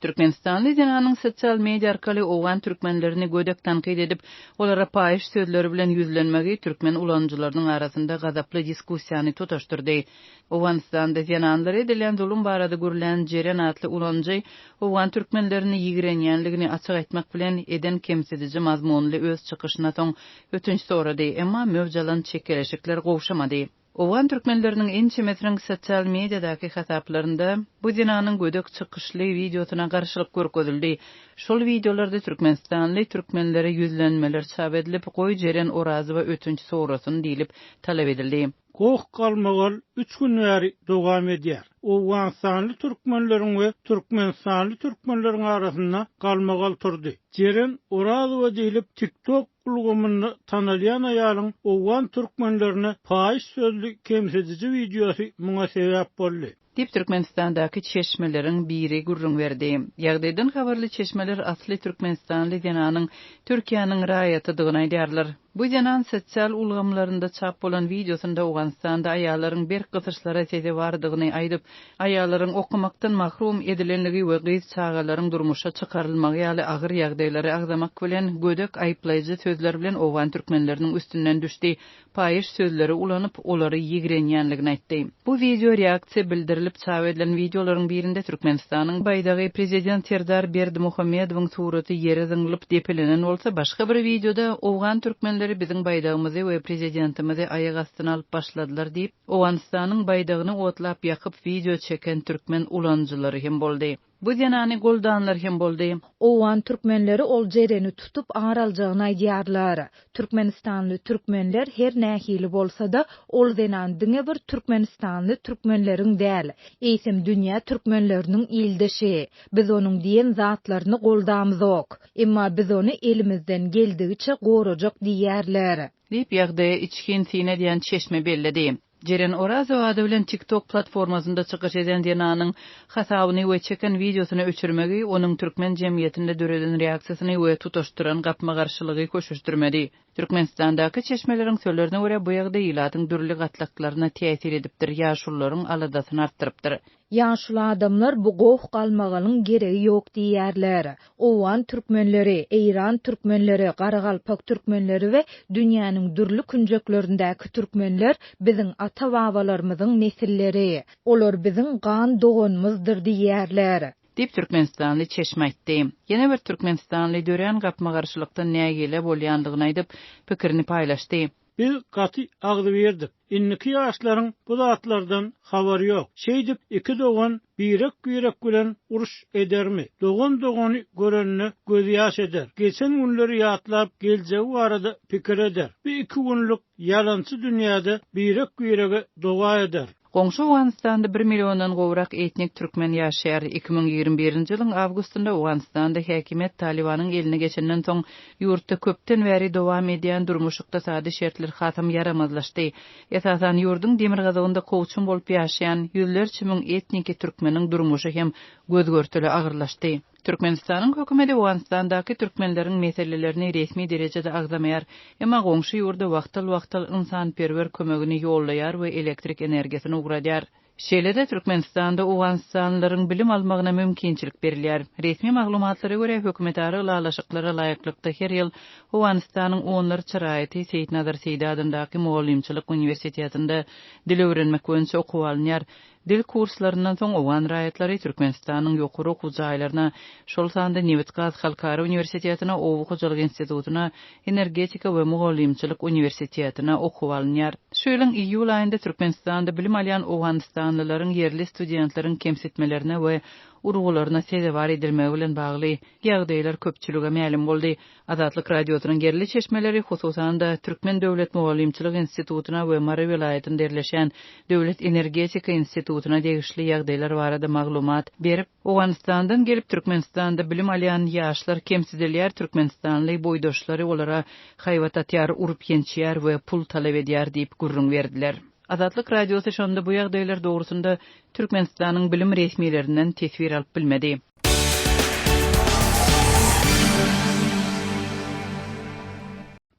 Türkmenistanly zenanyň sosial media arkaly owgan türkmenlerini gödek tankyt edip, olara paýyş sözleri bilen ýüzlenmegi türkmen ulanyjylarynyň arasynda gazaply diskussiýany tutaşdyrdy. Owganystanda zenanlara edilýän zulum barada gürlän Jeren atly ulanyjy owgan türkmenlerini ýigrenýänligini açyk aýtmak bilen, eden kemsidiji mazmunly öz çykyşyna soň ötünç sorady, emma möwç alan çekeleşikler gowşamady. Owgan türkmenleriniň ençemesiniň sosial mediadaky hasaplarynda bu zenanyň gödek çykyşly wideosyna garşylyk görkezildi. Şol wideolarda türkmenistanly türkmenlere ýüzlenmeler çap edilip, goý Jeren Orazowa ötünç sorasyn diýlip talap edildi. Goh-galmagal üç gün bäri dowam edýär. Owganystanly türkmenleriň we türkmenistanly türkmenleriň arasynda galmagal turdy. Jeren Orazowa diýlip TikTok ulgamynda tanalýan aýalyň owgan türkmenlerine paýyş sözli kemsidiji wideosy muňa sebäp boldy. Diýip, Türkmenistandaky çeşmeleriň biri gürrüň berdi. Ýagdaýdan habarly çeşmeler asly türkmenistanly zenanyň Türkiýäniň raýatydygyny aýdýarlar. Bu zenan sosial ulgamlarynda çap bolan wideosynda Owganystanda aýallaryň berk gysyşlara sezewardygyny aýdyp, Aýallaryň okamakdan mahrum edilenligi we gyz çagalaryň durmuşa çykarylmagy ýaly agyr ýagdaýlary agzamak bilen, gödek aýyplaýjy sözler bilen owgan türkmenleriniň üstünden düşdi, paýyş sözleri ulanyp, olary ýigrenýänligini aýtdy. Bu wideo reaksiýa bildirilip çap edilen wideolaryň birinde Türkmenistanyň baýdagy, prezident Serdar Berdimuhamedowyň suraty ýere zyňlyp depelenen bolsa, başga bir wideoda owgan türkmenleri biziň baýdagymyzy we prezidentimizi aýak astyna alyp başladylar diýip, Owganystanyň baýdagyny otlap ýakyp wideo çeken türkmen ulanyjylary hem boldy. Bu zenany goldanlar hem boldy. Owgan türkmenleri ol Jereni tutup ar aljagyny aýdýarlar. Türkmenistanly türkmenler her nähili bolsa-da ol zenan diňe bir türkmenistanly türkmenleriň däl, eýsem dünýä türkmenleriniň ildeşi. Biz onuň diýen zatlaryny goldamzok. Emma biz ony elimizden geldigiçe gorajak diýýärler. Diýip, ýagdaýa içgin syn edýän çeşme belledi. Jeren Orazowa ady bilen TikTok platformasynda çykyş eden zenanyň hasabyny we çeken wideosyny öçürmegi onuň türkmen jemgyýetinde döreden reaksiýasyny we tutaşdyran gapma-garşylygy köşeşdirmedi. Türkmenistandaky çeşmeleriň sözlerine görä, bu ýagdaý ilatyň dürli gatlaklaryna täsir edipdir, ýaşulularyň aladasyny artdyrypdyr. Ýaşuly adamlar bu goh-galmagalyň geregi ýok diýýärler. Owgan türkmenleri, eýran türkmenleri, garagalpak türkmenleri we dünýäniň dürli künjeklerindäki türkmenler biziň ata-babalarymyzyň nesilleri. Olar biziň gan doganymyzdyr diýýärler. Diýip, türkmenistanly çeşme aýtdy. Ýene bir türkmenistanly dörän gapma-garşylykdan nägile bolýandygyny aýdyp, pikirini paýlaşdy. Biz gaty agzybirdik. Indiki ýaşlaryň bu zatlardan habary ýok. Şeýdip iki dogan birek-birek bilen uruş edermi? Dogan dogany görende gözýaş eder. Geçen günleri ýatlap geljegi barada pikir eder. Bu iki günlük ýalançy dünýäde birek-birege doga eder. Goňşy Owganystanda bir milliondan gowrak etnik türkmen ýaşaýar. 2021-nji ýylyň awgustynda Owganystanda häkimiýet Talybanyň eline geçenden soň, ýurtda köpden bäri dowam edýän durmuş-ykdysady şertler hasam ýaramazlaşdy. Esasan, ýurduň demirgazygynda kowçum bolup ýaşaýan ýüzlerçe müň etniki türkmeniň durmuşy hem göz-görtele agyrlaşdy. Türkmenistanyň hökümeti Owganystandaky türkmenleriň meselelerini resmi derejede agzamaýar, emma goňşy ýurda wagtal-wagtal ynsanperwer kömegini ýollaýar we elektrik energiýasyny ugradýar. Şeýle-de Türkmenistanda owganystanlylaryň bilim almagyna mümkinçilik berilýär. Resmi maglumatlara görä, hökümetara ylalaşyklara laýyklykda her ýyl Owganystanyň onlarça raýaty Seýitnazar Seýdi adyndaky mugallymçylyk uniwersitetinde dil öwrenmek boýunça okuwa alynýar. Dil kurslaryndan soň owgan raýatlary Türkmenistanyň ýokary okuw jaýlaryna, şol sanda Nebitgaz halkara uniwersitetine, Oba hojalyk institutyna, Energetika we mugallymçylyk uniwersitetine okuwa alynýar. Şu ýylyň iýul aýynda Türkmenistanda bilim alýan owganystanlylaryň ýerli studentleriň kemsitmelerine we urgularyna sezewar edilmegi bilen bagly ýagdaýlar köpçülige mälim boldy. Azatlyk Radiosynyň ýerli çeşmeleri, hususan-da, Türkmen döwlet mugallymçylyk institutyna we Mary welaýatynda ýerleşýän Döwlet energetika institutyna degişli ýagdaýlar barada maglumat berip, Owganystandan gelip Türkmenistanda bilim alýan ýaşlar kemsidilýär, türkmenistanly boýdaşlary olara haýbat atýar, urup-ýençýär we pul talap edýär diýip gürrüň berdiler. Azatlyk Radiosy şonda bu ýagdaýlar dogrusynda Türkmenistanyň bilim resmilerinden teswir alyp bilmedi.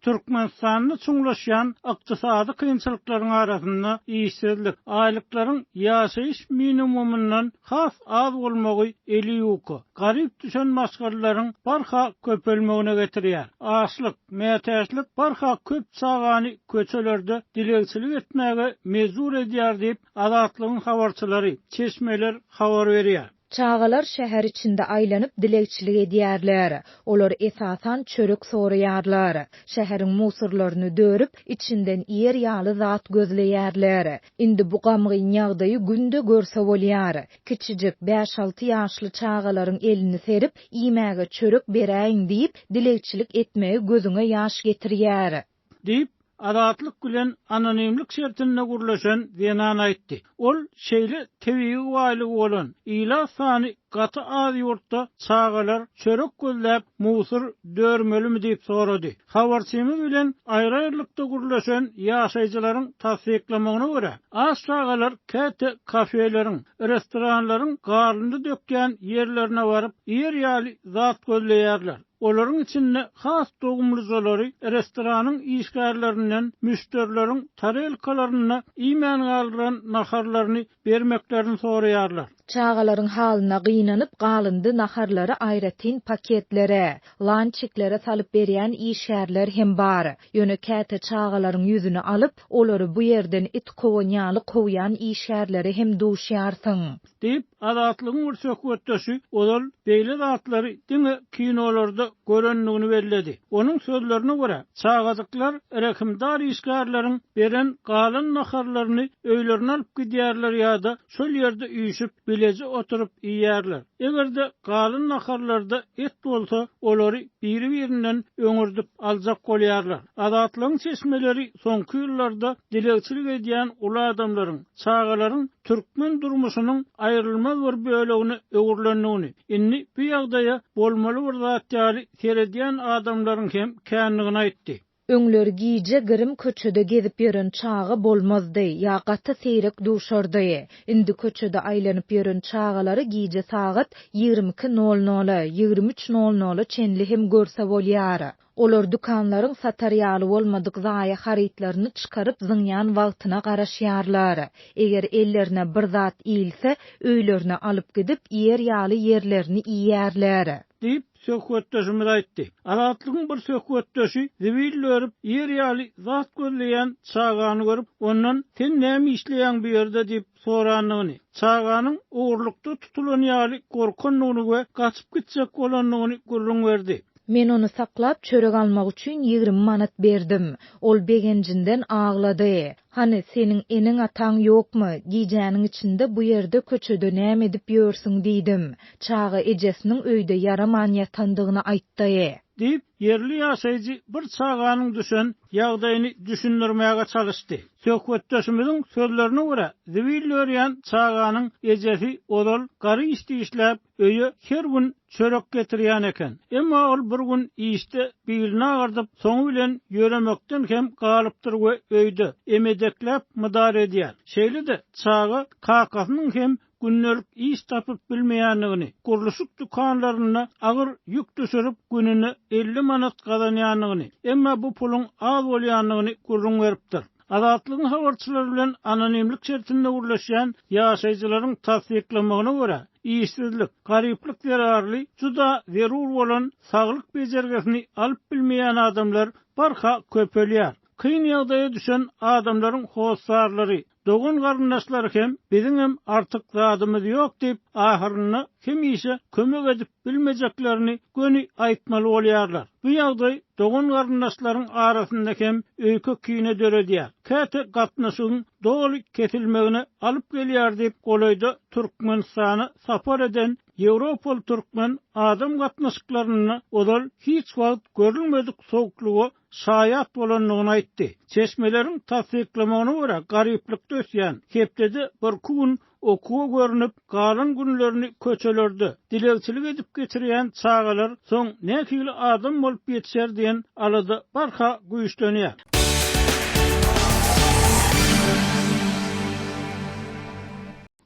Türkmenistanda çuňlaşýan ykdysady kynçylyklaryň arasynda işsizlik, aýlyklaryň ýaşaýyş minimumyndan has az bolmagy eli ýuka, garyp düşen maşgalalaryň barha köpelmegine getirýär. Açlyk, mätäçlik barha köp çagany köçelerde dilegçilik etmäge mejbur edýär diýip, Azatlygyň habarçylary, çeşmeler habar berýär. Çagalar şäher içinde aýlanyp dilegçilik edýärler. Olar esasan çörek soraýarlar. Şäheriň musurlaryny dörüp, içinden iýer ýaly zat gözleýärler. Indi bu gamgyn ýagdaýy günde görse bolýar. Kiçijik, bäş-alty ýaşly çagalaryň elini serip, iýmäge çörek beräýiň diýip, dilegçilik etmegi gözüňe ýaş getirýär. Diýip, Azatlyk bilen anonimlik şertinde gürleşen zenan aýtdy. Ol şeýle tebigy baýlygy bolan, ilat sany gaty az ýurtda çagalar çörek gözläp musur dörmelimi diýip sorady. Habarçymyz bilen aýry-aýrylykda gürleşen ýaşaýjylaryň tassyklamagyna görä, aç çagalar käte kafeleriň, restoranlaryň galyndy dökýän ýerlerine baryp, iýer ýaly zat gözleýärler. Olaryň içinde has dogumlyjalary restoranyň işgärlerinden müşderileriň tarelkalarynda iýmän galdyran naharlaryny bermeklerini soraýarlar. Çagalaryň halyna gynanyp, galyndy naharlary aýratyn paketlere, lançiklere salyp berýän işgärler hem bar. Ýöne käte çagalaryň ýüzüni alyp, olary bu ýerden it kowan ýaly kowýan işgärlere hem duşýarsyň. Diýip, Azatlygyň bir söhbetdeşi ozal beýle zatlary diňe kinolarda görendigini belledi. Onuň sözlerine görä, çagajyklar rehimdar işgärleriň beren galan naharlaryny öýlerine alyp gidýärler ýa-da şol ýerde üýşüp, bileje oturyp iýýärler. Eger-de galan naharlarda et bolsa, olary biri-birinden öňürdip aljak bolýarlar. Azatlygyň çeşmeleri soňky ýyllarda dilegçilik edýän uly adamlaryň, çagalaryň türkmen durmuşynyň aýrylmaz bir bölegine öwrülendigini, indi bu ýagdaýa bolmaly bir zat ýaly seredýän adamlaryň hem kändigini aýtdy. Öňler gije girim köçede gezip ýören çaga bolmazdy, ýa gaty seýrek duşardy. Indi köçede aýlanyp ýören çagalary gije sagat 22 nol nola, 23 nol nola çenli hem görse bolýar. Olar dükanlaryň satar ýaly bolmadyk zaýa harytlaryny çykaryp zyňýan wagtyna garaşýarlar. Eger ellerine bir zat ilse, öýlerine alyp gidip, iýer ýaly ýerlerini iýýärler. Diýip, söhbetdeşimiz aýtdy. Azatlygyň bir söhbetdeşi zibil dörüp, iýer ýaly zat gözleýän çagany görüp, ondan Sen näme işleýäň bu ýerde diýip sorandygyny, çaganyň ogurlykda tutulan ýaly gorkandygyny we gaçyp gitjek bolandygyny gürrüň berdi. Men ony saklap, çörek almak üçin 20 manat berdim. Ol begenjinden aglady. Hany, seniň eneň-ataň ýokmy? Gijäniň içinde bu ýerde köçede näme edip ýörsüň diýdim. Çaga ejesiniň öýde ýaraman ýatandygyny aýtdy. Diýip, ýerli ýaşaýjy bir çaganyň düşen ýagdaýyny düşündirmäge çalyşdy. Söhbetdeşimiziň sözlerine görä, zibil dörýän çaganyň ejesi ozal gary işde işläp, öýe her gün çörek getirýän eken. Emma ol bir gün işde bilini agyrdyp, soňy bilen ýöremekden hem galypdyr we öýde emedekläp mydar edýär. Şeýle-de, çaga kakasynyň hem gündelik iş tapyp bilmeýändigini, gurluşyk dükanlarynda agyr ýük düşürip, gününe 50 manat gazanýandygyny, emma bu puluň az bolýandygyny gürrüň beripdir. Azatlygyň habarçylary bilen anonimlik şertinde gürleşýän ýaşaýjylaryň tassyklamagyna görä, işsizlik, garyplyk zerarly juda zerur bolan saglyk bejergisini alyp bilmeýän adamlar barha köpelýär. Kyn ýagdaýa düşen adamlaryň hossarlary, Dogan-garyndaşlary hem biziňem artyk zadymyz ýok diýip, ahyrynda hemişe kömek edip bilmejeklerini göni aýtmaly bolýarlar. Bu ýagdaý dogan-garyndaşlaryň arasynda hem öýke-kine döredýär, käte gatnaşygyň doly kesilmegine alyp gelýär diýip, golaýda Türkmenistana sapar eden ýewropaly türkmen adam gatnaşyklarynda ozal hiç wagt görülmedik sowuklyga şaýat bolandygyny aýtdy. Çeşmeleriň tassyklamagyna görä, garyplykda ösýän, hepdede birki gün okuwa görnüp, galan günlerini köçelerde, dilegçilik edip geçirýän çagalar soň nähili adam bolup ýetişer diýen alada barha güýçlenýär.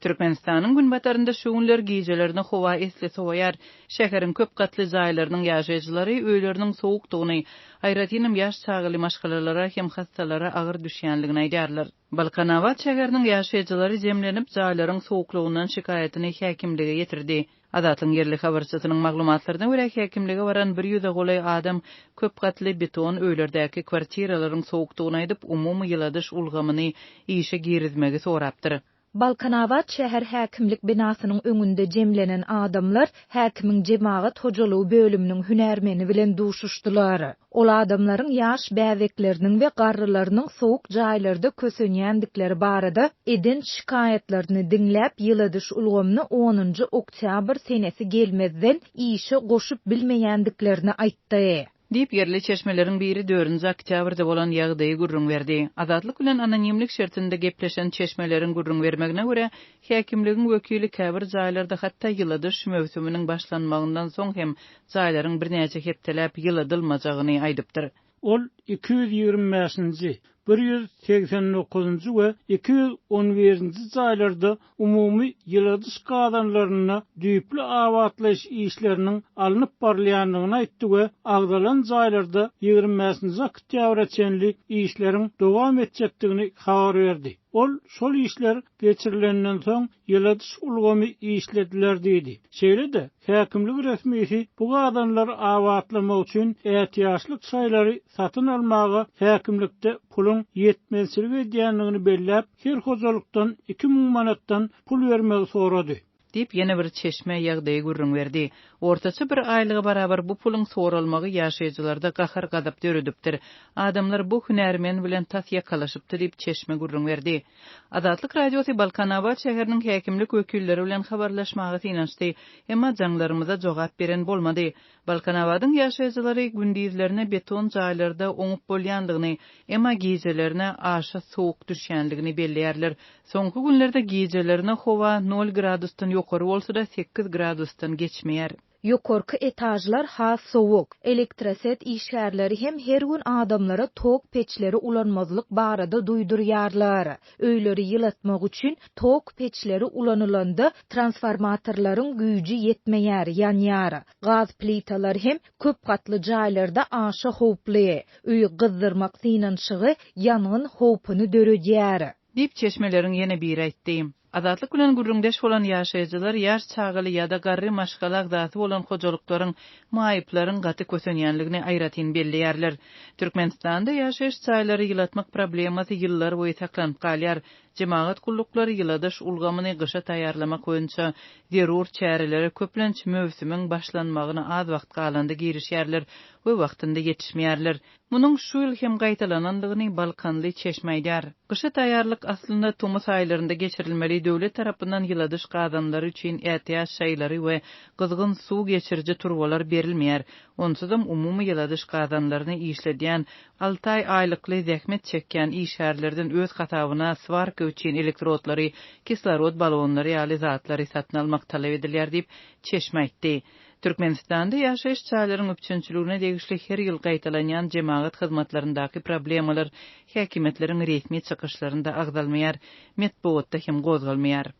Türkmenistanyň günbatarynda şu günler gijelerine howa esli sowaýar. Şäheriň köp gatly jaýlarynyň ýaşaýjylary öýleriniň sowukdygyny, aýratynam ýaş çagaly maşgalalara hem hassalara agyr düşýänligini aýdýarlar. Balkanabat şäheriniň ýaşaýjylary jemlenip, jaýlaryň sowuklygyndan şikaýatyny häkimlige ýetirdi. Azatlygyň ýerli habarçysynyň maglumatlaryna görä, häkimlige baran bir ýüze golaý adam köp gatly beton öýlerdäki kwartiralaryň sowukdygyny aýdyp, umumy ýyladyş ulgamyny işe girizmegi sorapdyr. Balkanabat şäher häkimlik binasynyň öňünde jemlenen adamlar häkimiň jemagat hojalygy bölüminiň hünärmeni bilen duşuşdylar. Ol adamlaryň ýaş bäbekleriniň we garrylarynyň sowuk jaýlarda kösenýändikleri barada eden şikaýatlaryny diňläp, ýyladyş ulgamyny onunjy oktýabr senesi gelmezden işe goşup bilmeýändiklerini aýtdy. Diýip, ýerli çeşmeleriň biri dördünji oktýabrda bolan ýagdaýy gürrüň berdi. Azatlyk bilen anonimlik şertinde gepleşen çeşmeleriň gürrüň bermegine görä, häkimligiň wekili käbir jaýlarda hatda ýyladyş möwsüminiň başlanmagyndan soň hem jaýlaryň birnäçe hepdeläp ýyladylmajagyny aýdypdyr. Ol 225-nji, 189-njy we 211-nji jaýlarda umumy ýyladyş gazanlarynda düýpli abatlaýyş işleriniň alnyp barylýandygyny aýtdy we agzalan jaýlarda 25-nji oktýabra çenli işleriň dowam etjekdigini habar berdi. Ol şol işler geçirilenden soň ýyladyş ulgamy işlediler diýdi. Şeýle-de, häkimlik resmisi bu gazanlary abatlamak üçin ätiýaçlyk şaýlary satyn almaga häkimlikde puluň ýetmezçilik edýändigini belläp, her hojalykdan 2000 manatdan pul bermegi sorady. Diýip, ýene bir çeşme ýagdaýy gürrüň berdi. Ortaça bir aýlyga barabar bu puluň soralmagy ýaşaýjylarda gahar-gazap döredipdir. Adamlar bu hünärmen bilen tas ýakalaşypdy diýip, çeşme gürrüň berdi. Azatlyk Radiosy Balkanabat şäheriniň häkimlik wekilleri bilen habarlaşmaga synanyşdy. Emma jaňlarymyza jogap beren bolmady. Balkanabadyň ýaşaýjylary gündizlerine beton jaýlarda oňup bolýandygyny, emma gijelerine aşa sowuk düşýändigini belleýärler. Soňky günlerde gijelerine howa nol gradusdan ýokary bolsa-da, sekiz gradusdan geçmeýär. Ýokarky etažlar has sowuk. Elektroset işgärleri hem her gün adamlara tok peçleri ulanmazlyk barada duýdurýarlar. Öýleri ýylatmak üçin tok peçleri ulanylanda transformatorlaryň güýji ýetmeýär, ýanýar. Gaz plitalar hem köp gatly jaýlarda aşa howply. Öýi gyzdyrmak synanyşygy ýangyn howpuny döredýär. Diýip, çeşmeleriň ýene biri aýtdy. Azatlyk bilen gürrüňdeş bolan ýaşaýjylar ýaş çagaly ýa-da garry maşgala agzasy bolan hojalyklaryň, maýyplaryň gaty kösenýänligini aýratyn belleýärler. Türkmenistanda ýaşaýyş jaýlary ýylatmak problemasy ýyllar boýy saklanyp galýar. Jemagat gulluklary ýyladyş ulgamyny gyşa taýýarlamak boýunça zerur çärelere köplenç möwsümiň başlanmagyna az wagt galanda girişýärler we wagtynda ýetişmeýärler. Munuň şu ýyl hem gaýtalanandygyny balkanly çeşme aýdýar. Gyşa taýýarlyk aslynda tomus aýlarynda geçirilmeli döwlet tarapyndan ýyladyş gazanlary üçin ätiýaç şaýlary we gyzgyn suw geçiriji turbalar berilmeýär. Onsuzam umumy ýyladyş gazanlaryny işledýän alty aý aýlykly zähmet çekýän işgärlerden öz hasabyna swarka üçin elektrodlary, kislorod balonlary ýaly zatlary satyn almak talap edilýär diýip, çeşme aýtdy. Türkmenistanda ýaşaýyş jaýlaryň üpjünçiligine degişli her ýyl gaýtalanýan jemagat hyzmatlaryndaky problemalar häkimiýetleriň resmi çykyşlarynda agzalmaýar, metbugatda hem gozgalmaýar.